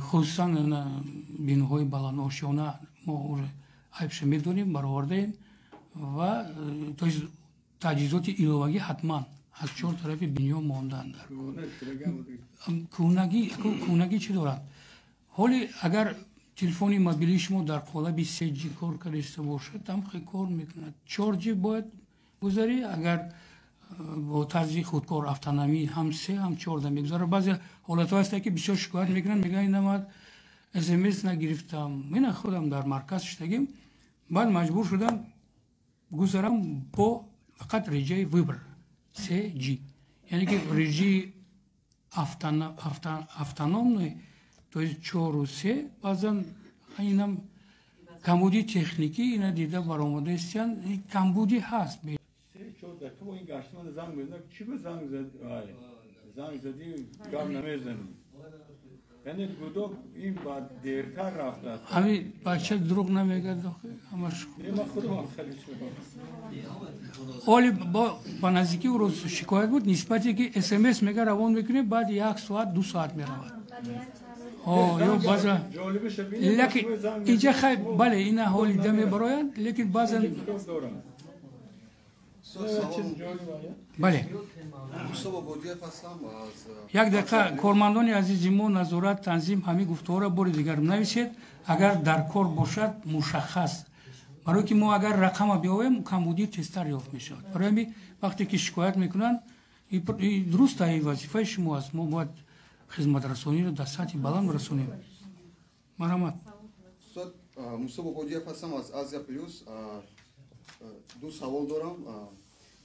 хусусан биноҳои баландошёна мо уже айбша медонем, баровардаем ва то есть таҷҳизоти иловагӣ ҳатман аз чор тарафи биниё мондаанд дар кӯҳнагӣ. Кӯҳнагӣ чӣ дорад? Ҳоли агар телефони мобилии шумо дар қолаби 3G кор карда бошад, ҳам хел кор мекунад. 4G бояд гузарӣ, агар бо тарзи худкор автономӣ ҳам се, ҳам чорда мегузарад. Баъзе ҳолатҳо ҳаста, ки бисёр шикоят мекунанд, мегӯянд, инамад СМС нагирифтам. Мена худам дар марказ шудагим, баъд маҷбур шудам гузарам бо фақат реҷаи выбор 3G, яъне ки режими автономный, то есть чору се. Баъзан инам камбуди техникӣ, ина дида баромадаистиянд, камбудӣ ҳаст. 3-4 дақиқа бо ин гашти ман занг мезанад, чӣ ба занг занг задӣ, гап намезанӣ, яъне гудок ин ба дертар рафтааст. Ҳамин бача дурӯғ намегӯяд, ҳамаш. Ман худам хеле Оли ба наздикӣ рӯз шикоят буд нисбате ки СМС мега равон мекунем, баъд як соат, 2 соат меравад ё баъза. Лекин инҷа хай, бале, ина ҳоли дида мебароянд, лекин баъзан бале. Як дақиқа, кормандони азизи мо, назорат, танзим, ҳамин гуфтуҳоро бори дигар нависед, агар дар кор бошад мушаххас, барое ки мо агар рақама биёвем, камбудӣ тезтар ёфт мешавад. Барои ҳамин вақте ки шикоят мекунанд, дуруст, ин вазифаи шумо аст, мо бояд хизматрасониро дар сатҳи баланд расонем. Марҳамат. Устод, Мусо Бобоҷиев ҳастам аз Азия Плюс. Ду савол дорам.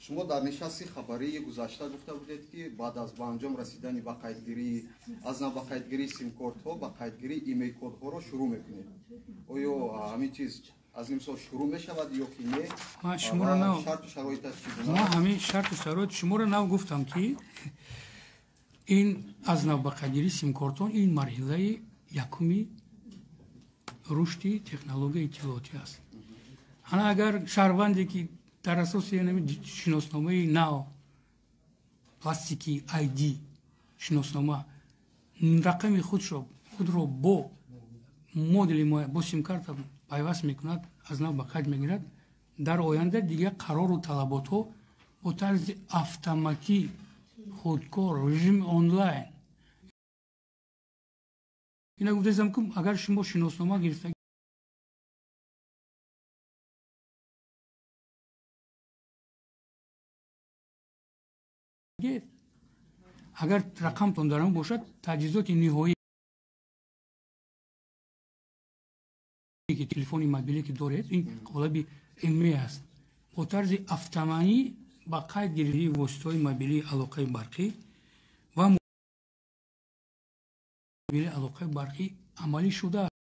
Шумо дар нишасти хабарии гузашта гуфта будед, ки баъд аз ба анҷом расидани ба қайдгирии аз нав ба қайдгирии симкортҳо ба қайдгирии имейкодҳоро шурӯъ мекунед. Оё ҳамин чиз аз имсол шурӯъ мешавад ё ки не? Ман шуморо нав шарту шароиташ чӣ гуна? Ман ҳамин шарту шароит шуморо нав гуфтам, ки ин аз нав ба қайдгирии симкортон ин марҳилаи якуми рушди технологияи иттилоотӣ аст. Ана агар шаҳрванде ки дар асоси шиносномаи нав пластики ID шиноснома рақами худро бо модули бо симкарта пайваст мекунад, аз нав ба қайд мегирад, дар оянда дигар қарору талаботҳо бо тарзи автоматӣ, худкор, режими онлайн. Ина гуфтаистам, ки агар шумо шиноснома гирифта агар рақамтон дар он бошад, таҷҳизоти ниҳоӣ ки телефони мобиле ки доред, ин қолаби ММ аст, бо тарзи автоматӣ ба қайд гирифтани воситаҳои мобилии алоқаи барқӣ ва мобилии алоқаи барқӣ амалӣ шудааст.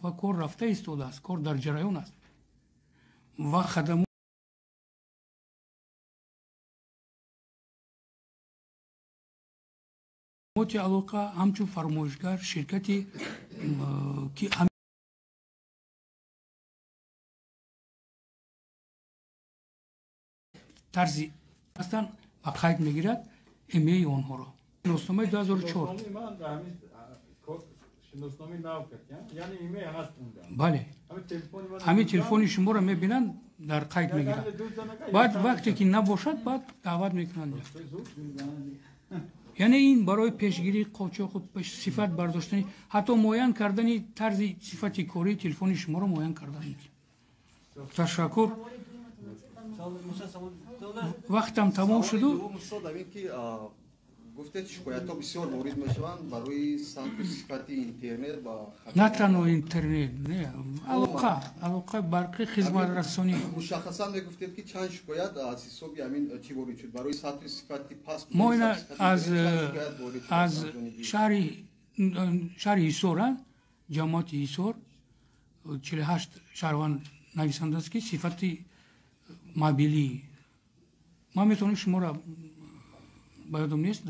Ва кор рафта истодааст, кор дар ҷараён аст ва хадамоти алоқа ҳамчун фармоишгар ширкате ки тарзи ҳастанд ба қайд мегирад эмеи онҳоро. Шиносномаи 2004 бале, ҳамин телефони шуморо мебинанд, дар қайд мегиранд. Баъд вақте ки набошад, баъд даъват мекунанд. Яъне ин барои пешгирии қочоқу сифат бардоштани, ҳатто муайян кардани тарзи сифати кории телефони шуморо муайян кардан. Ташаккур. Вақтам тамом шуду. Гуфтед, шикоятҳо бисёр ворид мешаванд барои сатҳу сифати интернет ва на танҳо интернет, не, алоқа, алоқаи барқӣ, хизматрасонӣ. Мушаххасан мегуфтед, ки чанд шикоят аз ҳисоби ҳамин чӣ ворид шуд барои сатҳу сифати паст? Мо ина аз шаҳри Ҳисор, ҷамоати Ҳисор, 48 шаҳрванд нависандааст, ки сифати мобилӣ. Ман метавонам шуморо ба ёдам нест,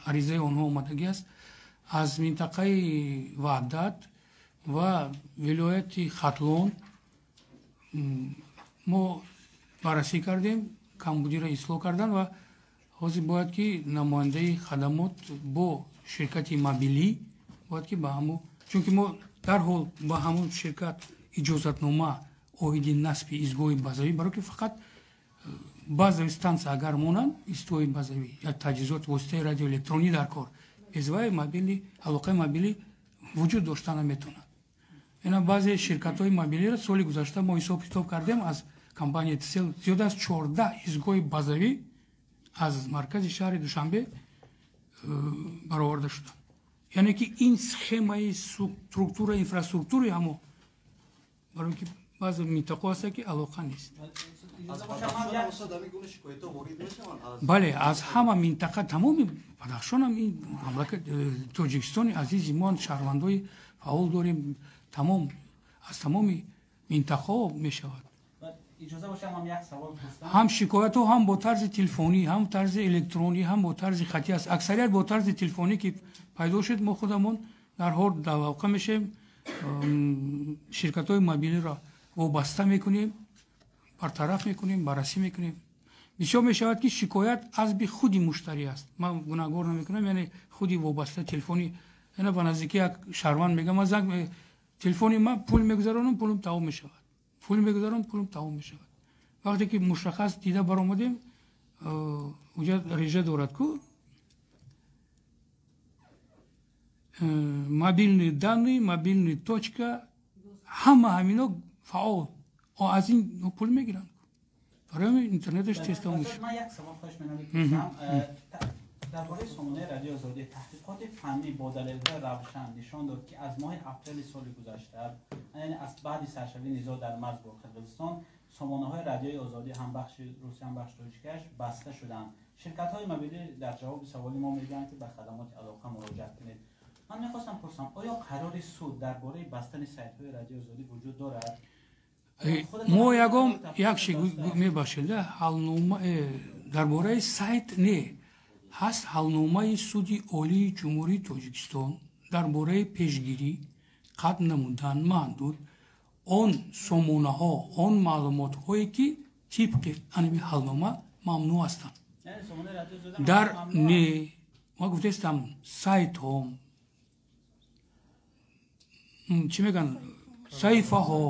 аризаи онҳо омадагӣ аст аз минтақаи Ваҳдат ва вилояти Хатлон. Мо баррасӣ кардем, камбудиро ислоҳ кардан ва ҳозир бояд ки намояндаи хадамот бо ширкати мобилӣ бояд ки ба ҳамун, чунки мо дарҳол ба ҳамун ширкат иҷозатнома оиди насби изгоҳи базавӣ, барое ки фақат базовый станция агар монанд, истгоҳи базавӣ я таҷҳизот воситаи радиоэлектронӣ дар кор, безваи мобили алоқаи мобилӣ вуҷуд дошта наметавонад. Ина баъзе ширкатҳои мобилиро соли гузашта мо ҳисоб китоб кардем, аз компания Тсел зиёд аз 14 истгоҳи базавӣ аз маркази шаҳри Душанбе бароварда шуданд. Яъне ки ин схемаи структура, инфраструктураи ҳамо, барое ки баъзе минтақаҳо ҳаста ки алоқа нест. Бале, аз ҳама минтақа, тамоми Бадахшонам, ин мамлакат Тоҷикистони азизи мо шаҳрвандои фаъол дорем, тамом аз тамоми минтақаҳо мешавад. Ҳам шикоятҳо ҳам бо тарзи телефонӣ, ҳам тарзи электронӣ, ҳам бо тарзи хатӣ аст. Аксарият бо тарзи телефонӣ ки пайдо шуд, мо худамон дарҳол дар мешавем, ширкатҳои мобилиро вобаста мекунем, бартараф мекунем, баррасӣ мекунем. Бисёр мешавад, ки шикоят азби худи муштарӣ аст. Ман гунаҳгор намекунам, яъне худи вобаста телефони. Ина ба наздикӣ як шаҳрванд мегӯям, ман занг телефони ман пул мегузаронам, пулам тамом мешавад, пул мегузаронам, пулам тамом мешавад. Вақте ки мушаххас дида баромадем, уҷа режа дорад ку мобильные данные, мобильный точка, ҳама ҳамино фаъол, аз ин пул мегиранд. Барои интернеташ тез тамом мешавад. Ман як савол хоҳиш менамоям. Дар бораи сомонаи Радиои Озодӣ таҳқиқоти фаннӣ бо далелҳои равшан нишон дод, ки аз моҳи апрели соли гузашта, яъне аз баъди саршавии низоъ дар марз бо Қирғизистон, сомонаҳои Радиои Озодӣ ҳам бахши русӣ, ҳам бахши тоҷикиаш баста шуданд. Ширкатҳои мобилӣ дар ҷавоби саволи мо мегӯянд, ки ба хадамоти алоқа муроҷиат кунед. Ман мехостам пурсам, оё қарори суд дар бораи бастани сайтҳои Радиои Озодӣ вуҷуд дорад? Мо ягон як чи мебахшед, ҳалнома дар бораи сайт не, ҳаст ҳалномаи Суди Олии Ҷумҳурии Тоҷикистон дар бораи пешгирӣ, қатъ намудан маҳдуд он сомонаҳо, он маълумотҳое ки тибқи анами ҳалнома мамнӯъ ҳастанд. Дар не, ма гуфтаистам, сайтҳо, чӣ мегӯянд, саҳифаҳо,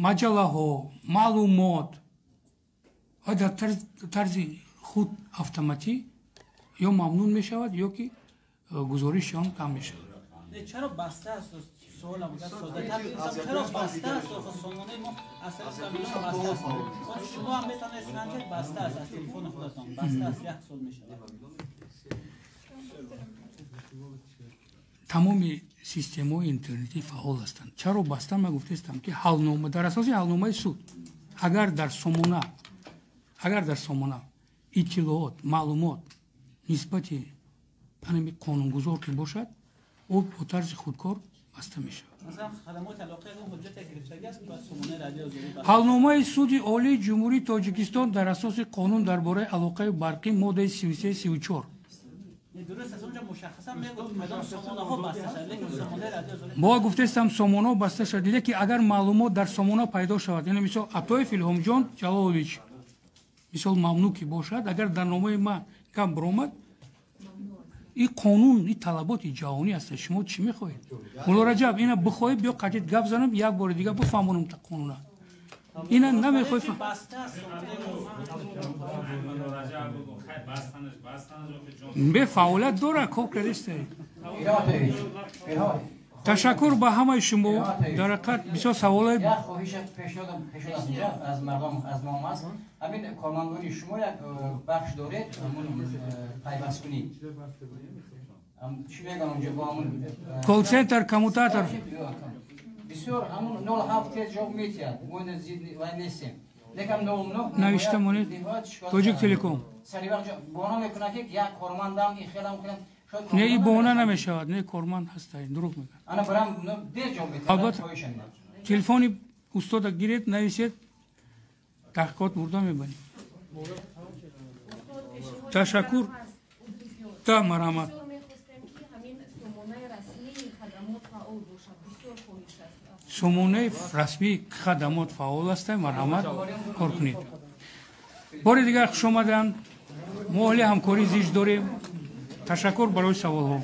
маҷаллаҳо, маълумот ва дар тарзи худ автоматӣ ё мамнун мешавад, ё ки гузориши он кам мешавад. Чаро баста аст? Суолам соддатар, чаро баста аст? Сомонаи мо аз баста аст. Шумо ҳам метавонед санҷед, баста аст, аз телефони худатон баста аст, як сол мешавад. Тамоми системаҳои интернетӣ фаъол ҳастанд. Чаро баста? Ман гуфтаистам, ки ҳалнома дар асоси ҳалномаи суд, агар дар сомона иттилоот, маълумот нисбати анами қонунгузор ки бошад, ӯ бо тарзи худкор баста мешавад. Ҳалномаи Суди Олии Ҷумҳурии Тоҷикистон дар асоси қонун дар бораи алоқаи барқӣ, моддаи 33-34. Мо гуфтаистам, сомонаҳо баста шуд, лекин агар маълумот дар сомона пайдо шавад, яъне мисол Атоев Илҳомҷон Ҷалолович мисол мамнӯъ ки бошад, агар дар номаи ман гап баромад, ин қонун, ин талаботи ҷаҳонӣ аст. Шумо чӣ мехоҳед? Мулло Раҷаб, ина бихоҳед, биё қатид гап занам, як бори дига бифаҳмонам та қонуна. Ина намехоҳед. Бе фаъолият дора, кор кардиста. Ташаккур ба ҳамаи шумо. Дар ҳақиқат бисёр саволҳои як хоҳиш пешниҳодам аз мардум, аз мо аст. Ҳамин кормандони шумо як бахш доред, ҳамун пайвасткунӣ. Чӣ мегӯям онҷо бо ҳамун колл-центр, коммутатор. Бисёр ҳамун 07 тез ҷавоб метиҳад. Мо зид вай нестем. Лекин 09 навишта монед. Тоҷик Телеком. Сари вақт баҳона мекунад, ки як кормандам ин хелам кунад. Не, ин баҳона намешавад. Не, корманд ҳаста, дурӯғ мегӯяд. Ана барам дер ҷавоб метиҳад. Албатта, телефони устода гиред, нависед, таҳқиқот бурда мебарем. Ташаккур. Та марҳамат. Сомонаи расмии хадамот фаъол аст, марҳамат, кор кунед. Бори дигар хуш омаданд. Мо ҳоли ҳамкорӣ зич дорем. Ташаккур барои саволҳо.